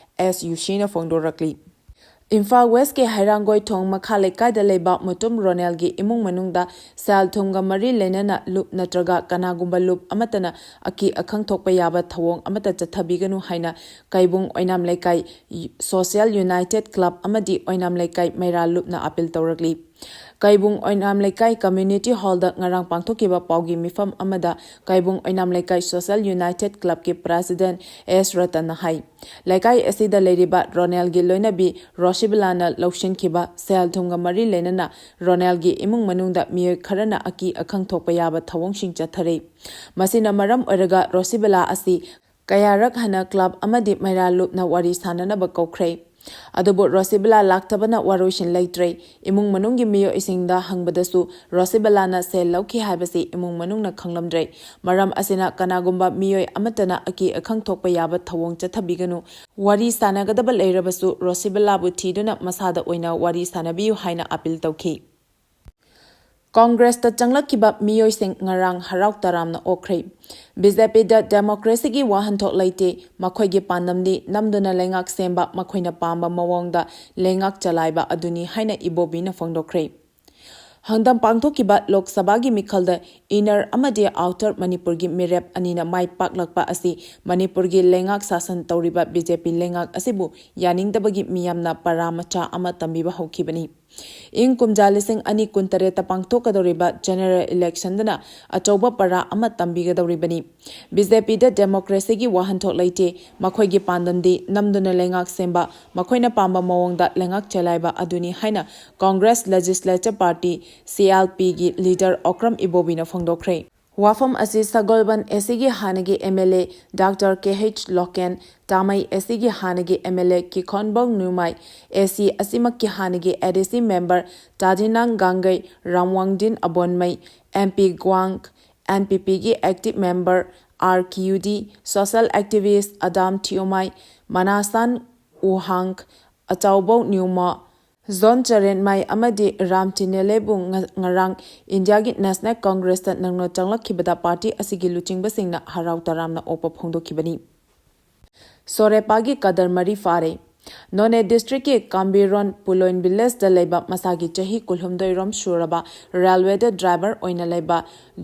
ꯑꯦꯁ ꯌꯨ ꯁꯤꯅ ꯐꯣꯡꯗꯣꯔꯛꯂꯤ꯫ ꯏꯝꯐꯥꯜ ꯋꯦꯁꯀꯤ ꯍꯩꯔꯥꯡꯒꯣꯏ ꯊꯣꯡ ꯃꯈꯥ ꯂꯩꯀꯥꯏꯗ ꯂꯩꯕ ꯃꯨꯇꯨꯝ ꯔꯣꯅꯦꯜꯒꯤ ꯏꯃꯨꯡ ꯃꯅꯨꯡꯗ ꯁꯦꯜ ꯊꯨꯝꯒ ꯃꯔꯤ ꯂꯩꯅꯅ ꯂꯨꯞ ꯅꯠꯇ꯭ꯔꯒ ꯀꯅꯥꯒꯨꯝꯕ ꯂꯨꯞ ꯑꯃꯠꯇꯅ ꯑꯀꯤ ꯑꯈꯪ ꯊꯣꯛꯄ ꯌꯥꯕ ꯊꯧꯑꯣꯡ ꯑꯃꯠꯇ ꯆꯠꯊꯕꯤꯒꯅꯨ ꯍꯥꯏꯅ ꯀꯩꯕꯨꯡ ꯑꯣꯏꯅꯥꯝ ꯂꯩꯀꯥꯏ ꯁꯣꯁꯤꯌꯦꯜ ꯌꯨꯅꯥꯏꯇꯦꯗ ꯀ꯭ꯂꯕ ꯑꯃꯗꯤ ꯑꯣꯏꯅꯥꯝ ꯂꯩꯀꯥꯏ ꯃꯩꯔꯥ ꯂꯨꯞꯅ ꯑꯄꯤꯜ ꯇꯧꯔꯛꯂꯤ꯫ ꯀꯩꯕꯨꯡ ꯑꯣꯏꯅꯥꯝ ꯂꯩꯀꯥꯏ ꯀꯝꯃ꯭ꯌꯨꯅꯤꯇꯤ ꯍꯣꯜꯗ ꯉꯔꯥꯡ ꯄꯥꯡꯊꯣꯛꯈꯤꯕ ꯄꯥꯎꯒꯤ ꯃꯤꯐꯝ ꯑꯃꯗ ꯀꯩꯕꯨꯡ ꯑꯣꯏꯅꯥꯝ ꯂꯩꯀꯥꯏ ꯁꯣꯁꯤꯌꯦꯜ ꯌꯨꯅꯥꯏꯇꯦꯗ ꯀ꯭ꯂꯕꯀꯤ ꯄ꯭ꯔꯦꯁꯤꯗꯦꯟꯠ ꯑꯦꯁ ꯔꯇꯟꯅ ꯍꯥꯏ, ꯂꯩꯀꯥꯏ ꯑꯁꯤꯗ ꯂꯩꯔꯤꯕ ꯔꯣꯅꯦꯜꯒꯤ ꯂꯣꯏꯅꯕꯤ ꯔꯣꯁꯤꯕꯤꯂꯥꯅ ꯂꯧꯁꯤꯟꯈꯤꯕ ꯁꯦꯜ ꯊꯨꯝꯒ ꯃꯔꯤ ꯂꯩꯅꯅ ꯔꯣꯅꯦꯜꯒꯤ ꯏꯃꯨꯡ ꯃꯅꯨꯡꯗ ꯃꯤꯑꯣꯏ ꯈꯔꯅ ꯑꯀꯤ ꯑꯈꯪ ꯊꯣꯛꯄ ꯌꯥꯕ ꯊꯧꯑꯣꯡꯁꯤꯡ ꯆꯠꯊꯔꯤ꯫ ꯃꯁꯤꯅ ꯃꯔꯝ ꯑꯣꯏꯔꯒ ꯔꯣꯁꯤꯕꯤꯂꯥ ꯑꯁꯤ ꯀꯌꯥꯔꯛ ꯍꯟꯅ ꯀ꯭ꯂꯕ ꯑꯃꯗꯤ ꯃꯩꯔꯥ ꯂꯨꯞꯅ ꯋꯥꯔꯤ ꯁꯥꯅꯅꯕ ꯀꯧꯈ꯭ꯔꯦ꯫ ꯑꯗꯨꯕꯨ ꯔꯣꯁꯤꯕꯂꯥ ꯂꯥꯛꯇꯕꯅ ꯋꯥꯔꯣꯏꯁꯤꯟ ꯂꯩꯇ꯭ꯔꯦ꯫ ꯏꯃꯨꯡ ꯃꯅꯨꯡꯒꯤ ꯃꯤꯑꯣꯏꯁꯤꯡꯗ ꯍꯪꯕꯗꯁꯨ ꯔꯣꯁꯤꯕꯂꯥꯅ ꯁꯦꯜ ꯂꯧꯈꯤ ꯍꯥꯏꯕꯁꯤ ꯏꯃꯨꯡ ꯃꯅꯨꯡꯅ ꯈꯪꯂꯝꯗ꯭ꯔꯦ꯫ ꯃꯔꯝ ꯑꯁꯤꯅ ꯀꯅꯥꯒꯨꯝꯕ ꯃꯤꯑꯣꯏ ꯑꯃꯠꯇꯅ ꯑꯀꯤ ꯑꯈꯪ ꯊꯣꯛꯄ ꯌꯥꯕ ꯊꯧꯑꯣꯡ ꯆꯠꯊꯕꯤꯒꯅꯨ꯫ ꯋꯥꯔꯤ ꯁꯥꯟꯅꯒꯗꯕ ꯂꯩꯔꯕꯁꯨ ꯔꯣꯁꯤꯕꯂꯥꯕꯨ ꯊꯤꯗꯨꯅ ꯃꯁꯥꯗ ꯑꯣꯏꯅ ꯋꯥꯔꯤ ꯁꯥꯟꯅꯕꯤꯌꯨ ꯍꯥꯏꯅ ꯑꯄꯤꯜ ꯇꯧꯈꯤ꯫ ꯀꯣꯡꯒ꯭ꯔꯦꯁꯇ ꯆꯪꯂꯛꯈꯤꯕ ꯃꯤꯑꯣꯏꯁꯤꯡ ꯉꯔꯥꯡ ꯍꯔꯥꯎ ꯇꯔꯥꯝꯅ ꯑꯣꯛꯈ꯭ꯔꯦ꯫ ꯕꯤ ꯖꯦ ꯄꯤꯗ ꯗꯦꯃꯣꯀ꯭ꯔꯦꯁꯤꯒꯤ ꯋꯥꯍꯟꯊꯣꯛ ꯂꯩꯇꯦ, ꯃꯈꯣꯏꯒꯤ ꯄꯥꯟꯗꯝꯗꯤ ꯅꯝꯗꯨꯅ ꯂꯩꯉꯥꯛ ꯁꯦꯝꯕ, ꯃꯈꯣꯏꯅ ꯄꯥꯝꯕ ꯃꯑꯣꯡꯗ ꯂꯩꯉꯥꯛ ꯆꯂꯥꯏꯕ ꯑꯗꯨꯅꯤ ꯍꯥꯏꯅ ꯏꯕꯣꯕꯤꯅ ꯐꯣꯡꯗꯣꯛꯈ꯭ꯔꯦ꯫ ꯍꯪꯗꯝ ꯄꯥꯡꯊꯣꯛꯈꯤꯕ ꯂꯣꯛ ꯁꯚꯥꯒꯤ ꯃꯤꯈꯜꯗ ꯏꯅꯔ ꯑꯃꯗꯤ ꯑꯥꯎꯇꯔ ꯃꯅꯤꯄꯨꯔꯒꯤ ꯃꯤꯔꯦꯞ ꯑꯅꯤꯅ ꯃꯥꯏ ꯄꯥꯛꯂꯛꯄ ꯑꯁꯤ ꯃꯅꯤꯄꯨꯔꯒꯤ ꯂꯩꯉꯥꯛ ꯁꯥꯁꯟ ꯇꯧꯔꯤꯕ ꯕꯤ ꯖꯦ ꯄꯤ ꯂꯩꯉꯥꯛ ꯑꯁꯤꯕꯨ ꯌꯥꯅꯤꯡꯗꯕꯒꯤ ꯃꯤꯌꯥꯝꯅ ꯄꯔꯥ ꯃꯆꯥ ꯑꯃ ꯇꯝꯕꯤꯕ ꯍꯧꯈꯤꯕꯅꯤ꯫ ꯏꯪ ꯀꯨꯝꯖꯥ ꯂꯤꯁꯤꯡ ꯑꯅꯤ ꯀꯨꯟꯇꯔꯦꯠꯇ ꯄꯥꯡꯊꯣꯛꯀꯗꯧꯔꯤꯕ ꯖꯦꯅꯔꯦꯜ ꯏꯂꯦꯛꯁꯟꯗꯅ ꯑꯆꯧꯕ ꯄꯔꯥ ꯑꯃ ꯇꯝꯕꯤꯒꯗꯧꯔꯤꯕꯅꯤ꯫ ꯕꯤ ꯖꯦ ꯄꯤꯗ ꯗꯦꯃꯣꯀ꯭ꯔꯦꯁꯤꯒꯤ ꯋꯥꯍꯟꯊꯣꯛ ꯂꯩꯇꯦ, ꯃꯈꯣꯏꯒꯤ ꯄꯥꯟꯗꯝꯗꯤ ꯅꯝꯗꯨꯅ ꯂꯩꯉꯥꯛ ꯁꯦꯝꯕ, ꯃꯈꯣꯏꯅ ꯄꯥꯝꯕ ꯃꯑꯣꯡꯗ ꯂꯩꯉꯥꯛ ꯆꯂꯥꯏꯕ ꯑꯗꯨꯅꯤ ꯍꯥꯏꯅ congress legislature party, C L ꯄꯤꯒꯤ ꯂꯤꯗꯔ ꯑꯣꯀ꯭ꯔꯝ ꯏꯕꯣꯕꯤꯅ ꯐꯣꯡꯗꯣꯛꯈ꯭ꯔꯦ꯫ ꯋꯥꯐꯝ ꯑꯁꯤ ꯁꯒꯣꯜꯕꯟ ꯑꯦ ꯁꯤꯒꯤ ꯍꯥꯟꯅꯒꯤ M L A doctor K H Loken, ꯇꯥꯃꯩ ꯑꯦ ꯁꯤꯒꯤ ꯍꯥꯟꯅꯒꯤ ꯑꯦꯝ ꯑꯦꯜ ꯑꯦ ꯀꯤꯈꯣꯟꯕꯧ ꯅ꯭ꯌꯨꯃꯥꯏ, ꯑꯦ ꯁꯤ ꯑꯁꯤꯃꯛꯀꯤ ꯍꯥꯟꯅꯒꯤ A D C member Tajinang Gangmei, Ramwangdin Abonmei, M P Gwang, N P ꯄꯤꯒꯤ active member R Q D, social activist Adam Thiyomai, Manashan Uhang, Achaobou Nyuma, John Charenmai ꯑꯃꯗꯤ ꯔꯥꯝ ꯇꯤꯅꯦꯂꯦꯕꯨ ꯉ-, ꯉꯔꯥꯡ ꯏꯟꯗꯤꯌꯥꯒꯤ ꯅꯦꯁꯅꯦꯜ ꯀꯣꯡꯒ꯭ꯔꯦꯁꯇ ꯅꯧꯅ ꯆꯪꯂꯛꯈꯤꯕꯗ ꯄꯥꯔꯇꯤ ꯑꯁꯤꯒꯤ ꯂꯨꯆꯤꯡꯕꯁꯤꯡꯅ ꯍꯔꯥꯎ ꯇꯔꯥꯝꯅ ꯑꯣꯛꯄ ꯐꯣꯡꯗꯣꯛꯈꯤꯕꯅꯤ꯫ ꯁꯣꯔꯦꯄꯥꯒꯤ ꯀꯗꯔ ꯃꯔꯤ ꯐꯥꯔꯦ꯫ ꯅꯣꯅꯦ ꯗꯤꯁꯇ꯭ꯔꯤꯛꯀꯤ ꯀꯥꯝꯕꯤꯔꯣꯟ ꯄꯨꯂꯣꯏꯟ ꯚꯤꯂꯦꯖꯇ ꯂꯩꯕ ꯃꯁꯥꯒꯤ ꯆꯍꯤ ꯀꯨꯟꯍꯨꯝꯗꯣꯏ ꯔꯣꯝ ꯁꯨꯔꯕ ꯔꯦꯜꯋꯦꯗ ꯗ꯭ꯔꯥꯏꯚꯔ ꯑꯣꯏꯅ ꯂꯩꯕ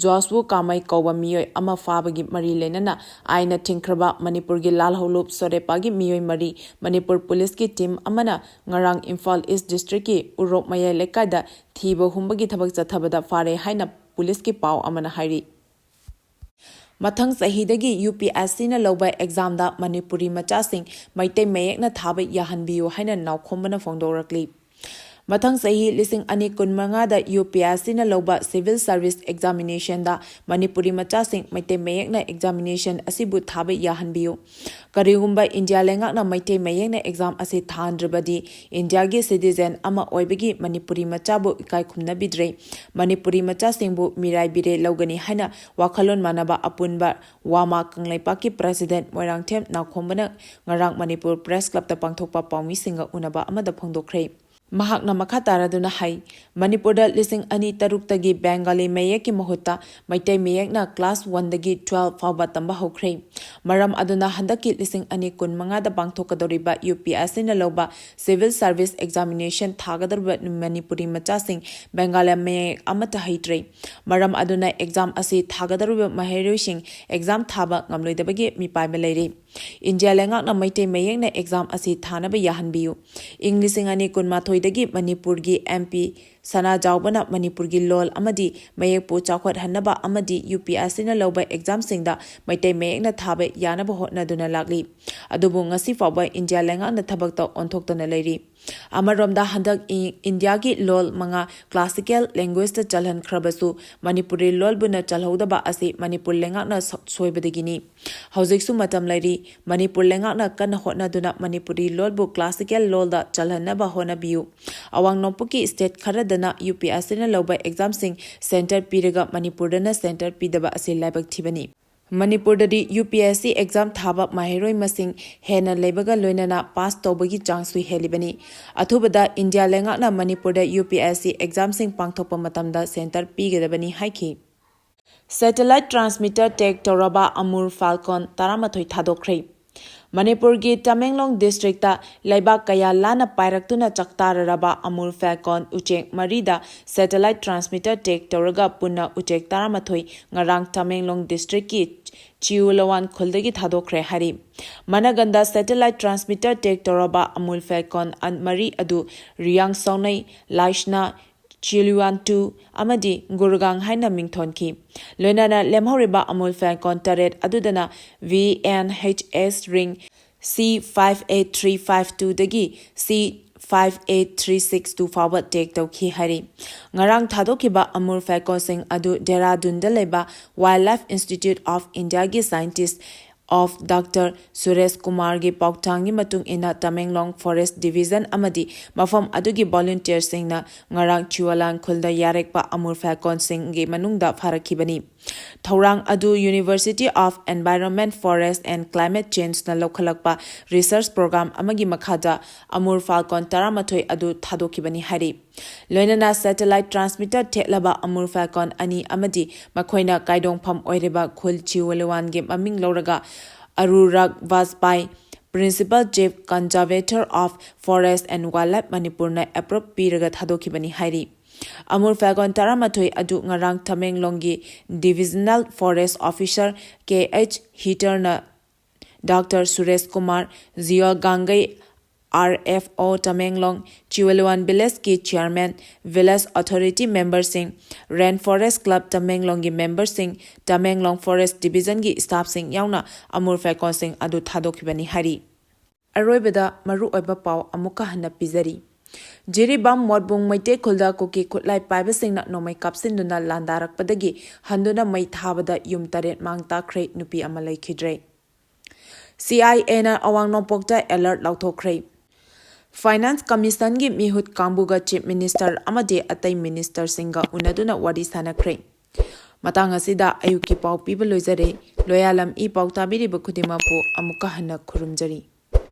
ꯖꯣꯁꯋꯨ ꯀꯥꯃꯩ ꯀꯧꯕ ꯃꯤꯑꯣꯏ ꯑꯃ ꯐꯥꯕꯒꯤ ꯃꯔꯤ ꯂꯩꯅꯅ ꯑꯥꯏꯟꯅ ꯊꯤꯡꯈ꯭ꯔꯕ ꯃꯅꯤꯄꯨꯔꯒꯤ ꯂꯥꯜꯍꯧꯂꯨꯞ ꯁꯣꯔꯦꯄꯥꯒꯤ ꯃꯤꯑꯣꯏ ꯃꯔꯤ ꯃꯅꯤꯄꯨꯔ ꯄꯨꯂꯤꯁꯀꯤ ꯇꯤꯝ ꯑꯃꯅ ꯉꯔꯥꯡ ꯏꯝꯐꯥꯜ ꯏꯁ ꯗꯤꯁꯇ꯭ꯔꯤꯛꯀꯤ ꯎꯔꯣꯛ ꯃꯌꯥꯏ ꯂꯩꯀꯥꯏꯗ ꯊꯤꯕ ꯍꯨꯝꯕꯒꯤ ꯊꯕꯛ ꯆꯠꯊꯕꯗ ꯐꯥꯔꯦ ꯍꯥꯏꯅ ꯄꯨꯂꯤꯁꯀꯤ ꯄꯥꯎ ꯑꯃꯅ ꯍꯥꯏꯔꯤ꯫ ꯃꯊꯪ ꯆꯍꯤꯗꯒꯤ ꯌꯨ ꯄꯤ ꯑꯦꯁ ꯁꯤꯅ ꯂꯧꯕ ꯑꯦꯛꯖꯥꯝꯗ ꯃꯅꯤꯄꯨꯔꯤ ꯃꯆꯥꯁꯤꯡ ꯃꯩꯇꯩ ꯃꯌꯦꯛꯅ ꯊꯥꯕ ꯌꯥꯍꯟꯕꯤꯌꯨ ꯍꯥꯏꯅ ꯅꯥꯎꯈꯣꯝꯕꯅ ꯐꯣꯡꯗꯣꯔꯛꯂꯤ꯫ ꯃꯊꯪ ꯆꯍꯤ ꯂꯤꯁꯤꯡ ꯑꯅꯤ ꯀꯨꯟꯃꯉꯥꯗ UPSCꯅ ꯂꯧꯕ Civil Service Examinationꯗ ꯃꯅꯤꯄꯨꯔꯤ ꯃꯆꯥꯁꯤꯡ ꯃꯩꯇꯩ ꯃꯌꯦꯛꯅ examination ꯑꯁꯤꯕꯨ ꯊꯥꯕ ꯌꯥꯍꯟꯕꯤꯌꯨ꯫ ꯀꯔꯤꯒꯨꯝꯕ ꯏꯟꯗꯤꯌꯥ ꯂꯩꯉꯥꯛꯅ ꯃꯩꯇꯩ ꯃꯌꯦꯛꯅ exam ꯑꯁꯤ ꯊꯥꯍꯟꯗ꯭ꯔꯕꯗꯤ ꯏꯟꯗꯤꯌꯥꯒꯤ citizen ꯑꯃ ꯑꯣꯏꯕꯒꯤ ꯃꯅꯤꯄꯨꯔꯤ ꯃꯆꯥꯕꯨ ꯏꯀꯥꯏ ꯈꯨꯝꯅꯕꯤꯗ꯭ꯔꯦ, ꯃꯅꯤꯄꯨꯔꯤ ꯃꯆꯥꯁꯤꯡꯕꯨ ꯃꯤꯔꯥꯏꯕꯤꯔꯦ ꯂꯧꯒꯅꯤ ꯍꯥꯏꯅ ꯋꯥꯈꯜꯂꯣꯟ ꯃꯥꯟꯅꯕ ꯑꯄꯨꯟꯕ ꯋꯥꯃꯥ ꯀꯪꯂꯩꯄꯥꯛꯀꯤ president ꯃꯣꯏꯔꯥꯡꯊꯦꯝ ꯅꯥꯎꯈꯣꯝꯕꯅ ꯉꯔꯥꯡ ꯃꯅꯤꯄꯨꯔ Press Clubꯇ ꯄꯥꯡꯊꯣꯛꯄ ꯄꯥꯎꯃꯤꯁꯤꯡꯒ ꯎꯅꯕ ꯑꯃꯗ ꯐꯣꯡꯗꯣꯛꯈ꯭ꯔꯦ꯫ ꯃꯍꯥꯛꯅ ꯃꯈꯥ ꯇꯥꯔꯗꯨꯅ ꯍꯥꯏ, ꯃꯅꯤꯄꯨꯔꯗ ꯂꯤꯁꯤꯡ ꯑꯅꯤ ꯇꯔꯨꯛꯇꯒꯤ ꯕꯦꯡꯒꯥꯂꯤ ꯃꯌꯦꯛꯀꯤ ꯃꯍꯨꯠꯇ ꯃꯩꯇꯩ ꯃꯌꯦꯛꯅ class oneꯗꯒꯤ twelve ꯐꯥꯎꯕ ꯇꯝꯕ ꯍꯧꯈ꯭ꯔꯦ꯫ ꯃꯔꯝ ꯑꯗꯨꯅ ꯍꯟꯗꯛꯀꯤ ꯂꯤꯁꯤꯡ ꯑꯅꯤ ꯀꯨꯟꯃꯉꯥꯗ ꯄꯥꯡꯊꯣꯛꯀꯗꯧꯔꯤꯕ UPSCꯅ ꯂꯧꯕ Civil Service Examination ꯊꯥꯒꯗꯧꯔꯤꯕ ꯃꯅꯤꯄꯨꯔꯤ ꯃꯆꯥꯁꯤꯡ ꯕꯦꯡꯒꯥꯂꯤ ꯃꯌꯦꯛ ꯑꯃꯠꯇ ꯍꯩꯇ꯭ꯔꯦ꯫ ꯃꯔꯝ ꯑꯗꯨꯅ exam ꯑꯁꯤ ꯊꯥꯒꯗꯧꯔꯤꯕ ꯃꯍꯩꯔꯣꯏꯁꯤꯡ exam ꯊꯥꯕ ꯉꯝꯂꯣꯏꯗꯕꯒꯤ ꯃꯤꯄꯥꯏꯕ ꯂꯩꯔꯤ꯫ ꯏꯟꯗꯤꯌꯥ ꯂꯩꯉꯥꯛꯅ ꯃꯩꯇꯩ ꯃꯌꯦꯛꯅ exam ꯑꯁꯤ ꯊꯥꯅꯕ ꯌꯥꯍꯟꯕꯤꯌꯨ꯫ ꯏꯪ ꯂꯤꯁꯤꯡ ꯑꯅꯤ ꯀꯨꯟꯃꯥꯊꯣꯏꯗꯒꯤ ꯃꯅꯤꯄꯨꯔꯒꯤ MP ꯁꯅꯥꯖꯥꯎꯕꯅ ꯃꯅꯤꯄꯨꯔꯒꯤ ꯂꯣꯜ ꯑꯃꯗꯤ ꯃꯌꯦꯛꯄꯨ ꯆꯥꯎꯈꯠꯍꯟꯅꯕ ꯑꯃꯗꯤ UPSCꯅ ꯂꯧꯕ examꯁꯤꯡꯗ ꯃꯩꯇꯩ ꯃꯌꯦꯛꯅ ꯊꯥꯕ ꯌꯥꯅꯕ ꯍꯣꯠꯅꯗꯨꯅ ꯂꯥꯛꯂꯤ꯫ ꯑꯗꯨꯕꯨ ꯉꯁꯤ ꯐꯥꯎꯕ ꯏꯟꯗꯤꯌꯥ ꯂꯩꯉꯥꯛꯅ ꯊꯕꯛꯇ ꯑꯣꯟꯊꯣꯛꯇꯅ ꯂꯩꯔꯤ꯫ ꯑꯃꯔꯣꯝꯗ ꯍꯟꯗꯛ ꯏ-, ꯏꯟꯗꯤꯌꯥꯒꯤ ꯂꯣꯜ ꯃꯉꯥ classical languageꯇ ꯆꯜꯍꯟꯈ꯭ꯔꯕꯁꯨ ꯃꯅꯤꯄꯨꯔꯤ ꯂꯣꯜꯕꯨꯅ ꯆꯜꯍꯧꯗꯕ ꯑꯁꯤ ꯃꯅꯤꯄꯨꯔ ꯂꯩꯉꯥꯛꯅ ꯁ-, ꯁꯣꯏꯕꯗꯒꯤꯅꯤ꯫ ꯍꯧꯖꯤꯛꯁꯨ ꯃꯇꯝ ꯂꯩꯔꯤ꯫ ꯃꯅꯤꯄꯨꯔ ꯂꯩꯉꯥꯛꯅ ꯀꯟꯅ ꯍꯣꯠꯅꯗꯨꯅ ꯃꯅꯤꯄꯨꯔꯤ ꯂꯣꯜꯕꯨ classical ꯂꯣꯜꯗ ꯆꯜꯍꯟꯅꯕ ꯍꯣꯠꯅꯕꯤꯌꯨ꯫ ꯑꯋꯥꯡ ꯅꯣꯡꯄꯣꯛꯀꯤ state ꯈꯔꯗꯅ UPSCꯅ ꯂꯧꯕ examꯁꯤꯡ center ꯄꯤꯔꯒ ꯃꯅꯤꯄꯨꯔꯗꯅ center ꯄꯤꯗꯕ ꯑꯁꯤ ꯂꯥꯏꯕꯛ ꯊꯤꯕꯅꯤ꯫ ꯃꯅꯤꯄꯨꯔꯗꯗꯤ UPSC exam ꯊꯥꯕ ꯃꯍꯩꯔꯣꯏ ꯃꯁꯤꯡ ꯍꯦꯟꯅ ꯂꯩꯕꯒ ꯂꯣꯏꯅꯅ pass ꯇꯧꯕꯒꯤ ꯆꯥꯡꯁꯨ ꯍꯦꯜꯂꯤꯕꯅꯤ꯫ ꯑꯊꯨꯕꯗ ꯏꯟꯗꯤꯌꯥ ꯂꯩꯉꯥꯛꯅ ꯃꯅꯤꯄꯨꯔꯗ UPSC examꯁꯤꯡ ꯄꯥꯡꯊꯣꯛꯄ ꯃꯇꯝꯗ center ꯄꯤꯒꯗꯕꯅꯤ ꯍꯥꯏꯈꯤ꯫ Satellite transmitter tag ꯇꯧꯔꯕ Amur Falcon ꯇꯔꯥꯃꯥꯊꯣꯏ ꯊꯥꯗꯣꯛꯈ꯭ꯔꯦ꯫ ꯃꯅꯤꯄꯨꯔꯒꯤ ꯇꯃꯦꯡꯂꯣꯡ districtꯇ ꯂꯩꯕꯥꯛ ꯀꯌꯥ ꯂꯥꯟꯅ ꯄꯥꯏꯔꯛꯇꯨꯅ ꯆꯥꯛꯇꯥꯔꯔꯕ Amur Falcon ꯎꯆꯦꯛ ꯃꯔꯤꯗ satellite transmitter tag ꯇꯧꯔꯒ ꯄꯨꯟꯅ ꯎꯆꯦꯛ ꯇꯔꯥꯃꯥꯊꯣꯏ ꯉꯔꯥꯡ ꯇꯃꯦꯡꯂꯣꯡ districtꯀꯤ ꯆꯤꯎꯂꯋꯥꯟ ꯈꯨꯜꯗꯒꯤ ꯊꯥꯗꯣꯛꯈ꯭ꯔꯦ ꯍꯥꯏꯔꯤ꯫ ꯃꯅꯒꯟꯗ satellite transmitter tag ꯇꯧꯔꯕ Amur Falcon ꯑ-, ꯃꯔꯤ ꯑꯗꯨ ꯔꯤꯌꯥꯡ ꯁꯥꯎꯅꯩ, ꯂꯥꯏꯁꯅꯥ, ꯆꯤꯂꯨꯋꯥꯟ two ꯑꯃꯗꯤ ꯒꯨꯔꯒꯥꯡ ꯍꯥꯏꯅ ꯃꯤꯡꯊꯣꯟꯈꯤ꯫ ꯂꯣꯏꯅꯅ ꯂꯦꯝꯍꯧꯔꯤꯕ Amur Falcon ꯇꯔꯦꯠ ꯑꯗꯨꯗꯅ VNHS ring C five eight three five twoꯗꯒꯤ C five eight three six two ꯐꯥꯎꯕ ꯇꯦꯒ ꯇꯧꯈꯤ ꯍꯥꯏꯔꯤ꯫ ꯉꯔꯥꯡ ꯊꯥꯗꯣꯛꯈꯤꯕ ꯑꯃꯨꯔ ꯐꯦꯜꯀꯣꯟꯁꯤꯡ ꯑꯗꯨ ꯗꯦꯍꯔꯥꯗꯨꯟꯗ ꯂꯩꯕ Wildlife Institute of Indiaꯒꯤ scientist of Doctor Suresh ꯀꯨꯃꯥꯔꯒꯤ ꯄꯥꯎꯊꯥꯡꯒꯤ ꯃꯇꯨꯡ ꯏꯟꯅ ꯇꯃꯦꯡꯂꯣꯡ Forest Division ꯑꯃꯗꯤ ꯃꯐꯝ ꯑꯗꯨꯒꯤ volunteerꯁꯤꯡꯅ ꯉꯔꯥꯡ ꯆꯤꯋꯥꯂꯥꯟ ꯈꯨꯜꯗ ꯌꯥꯔꯦꯛꯄ ꯑꯃꯨꯔ ꯐꯦꯜꯀꯣꯟꯁꯤꯡꯒꯤ ꯃꯅꯨꯡꯗ ꯐꯥꯔꯛꯈꯤꯕꯅꯤ꯫ ꯊꯧꯔꯥꯡ ꯑꯗꯨ University of Environment, Forest and Climate Changeꯅ ꯂꯧꯈꯠꯂꯛꯄ research program ꯑꯃꯒꯤ ꯃꯈꯥꯗ ꯑꯃꯨꯔ ꯐꯦꯜꯀꯣꯟ ꯇꯔꯥꯃꯥꯊꯣꯏ ꯑꯗꯨ ꯊꯥꯗꯣꯛꯈꯤꯕꯅꯤ ꯍꯥꯏꯔꯤ꯫ ꯂꯣꯏꯅꯅ satellite transmitter ꯊꯦꯠꯂꯕ ꯑꯃꯨꯔ ꯐꯦꯜꯀꯣꯟ ꯑꯅꯤ ꯑꯃꯗꯤ ꯃꯈꯣꯏꯅ ꯀꯥꯏꯗꯣꯡꯐꯝ ꯑꯣꯏꯔꯤꯕ ꯈꯨꯜ ꯆꯤꯋꯥꯂꯨꯋꯥꯟꯒꯤ ꯃꯃꯤꯡ ꯂꯧꯔꯒ ꯑꯔꯨꯔꯥꯛ ꯕꯥꯖꯄꯥꯏ, Principal Chief Conservator of Forest and Wildlife ꯃꯅꯤꯄꯨꯔꯅ approve ꯄꯤꯔꯒ ꯊꯥꯗꯣꯛꯈꯤꯕꯅꯤ ꯍꯥꯏꯔꯤ꯫ ꯑꯃꯨꯔ ꯐꯦꯜꯀꯣꯟ ꯇꯔꯥꯃꯥꯊꯣꯏ ꯑꯗꯨ ꯉꯔꯥꯡ ꯇꯃꯦꯡꯂꯣꯡꯒꯤ Divisional Forest Officer K H ꯍꯤꯇꯔꯅ ꯗꯥꯛꯇꯔ ꯁꯨꯔꯦꯁ ꯀꯨꯃꯥꯔ, ꯖꯤꯑꯣ ꯒꯥꯡꯒꯩ, RFO ꯇꯃꯦꯡꯂꯣꯡ, ꯆꯤꯋꯥꯂꯨꯋꯥꯟ ꯚꯤꯂꯦꯖꯀꯤ chairman, village authority memberꯁꯤꯡ, Rain Forest Club ꯇꯃꯦꯡꯂꯣꯡꯒꯤ memberꯁꯤꯡ, ꯇꯃꯦꯡꯂꯣꯡ Forest Divisionꯒꯤ staffꯁꯤꯡ ꯌꯥꯎꯅ ꯑꯃꯨꯔ ꯐꯦꯜꯀꯣꯟꯁꯤꯡ ꯑꯗꯨ ꯊꯥꯗꯣꯛꯈꯤꯕꯅꯤ ꯍꯥꯏꯔꯤ꯫ ꯑꯔꯣꯏꯕꯗ ꯃꯔꯨꯑꯣꯏꯕ ꯄꯥꯎ ꯑꯃꯨꯛꯀ ꯍꯟꯅ ꯄꯤꯖꯔꯤ꯫ ꯖꯤꯔꯤꯕꯥꯝ ꯃꯣꯠꯕꯨꯡ ꯃꯩꯇꯩ ꯈꯨꯜꯗ ꯀꯨꯀꯤ ꯈꯨꯠꯂꯥꯏ ꯄꯥꯏꯕꯁꯤꯡꯅ ꯅꯣꯡꯃꯩ ꯀꯥꯞꯁꯤꯟꯗꯨꯅ ꯂꯥꯟꯗꯥꯔꯛꯄꯗꯒꯤ ꯍꯟꯗꯨꯅ ꯃꯩ ꯊꯥꯕꯗ ꯌꯨꯝ ꯇꯔꯦꯠ ꯃꯥꯡ ꯇꯥꯛꯈ꯭ꯔꯦ, ꯅꯨꯄꯤ ꯑꯃ ꯂꯩꯈꯤꯗ꯭ꯔꯦ꯫ CIAꯅ ꯑꯋꯥꯡ ꯅꯣꯡꯄꯣꯛꯇ alert ꯂꯥꯎꯊꯣꯛꯈ꯭ꯔꯦ꯫ Finance Commissionꯒꯤ ꯃꯤꯍꯨꯠ ꯀꯥꯡꯕꯨꯒ Chief Minister ꯑꯃꯗꯤ ꯑꯇꯩ ministerꯁꯤꯡꯒ ꯎꯅꯗꯨꯅ ꯋꯥꯔꯤ ꯁꯥꯟꯅꯈ꯭ꯔꯦ꯫ ꯃꯇꯥꯡ ꯑꯁꯤꯗ ꯑꯌꯨꯛꯀꯤ ꯄꯥꯎ ꯄꯤꯕ ꯂꯣꯏꯖꯔꯦ꯫ ꯂꯣꯌꯥꯂꯝ ꯏ ꯄꯥꯎ ꯇꯥꯕꯤꯔꯤꯕ ꯈꯨꯗꯤꯡꯃꯛꯄꯨ ꯑꯃꯨꯛꯀ ꯍꯟꯅ ꯈꯨꯔꯨꯝꯖꯔꯤ꯫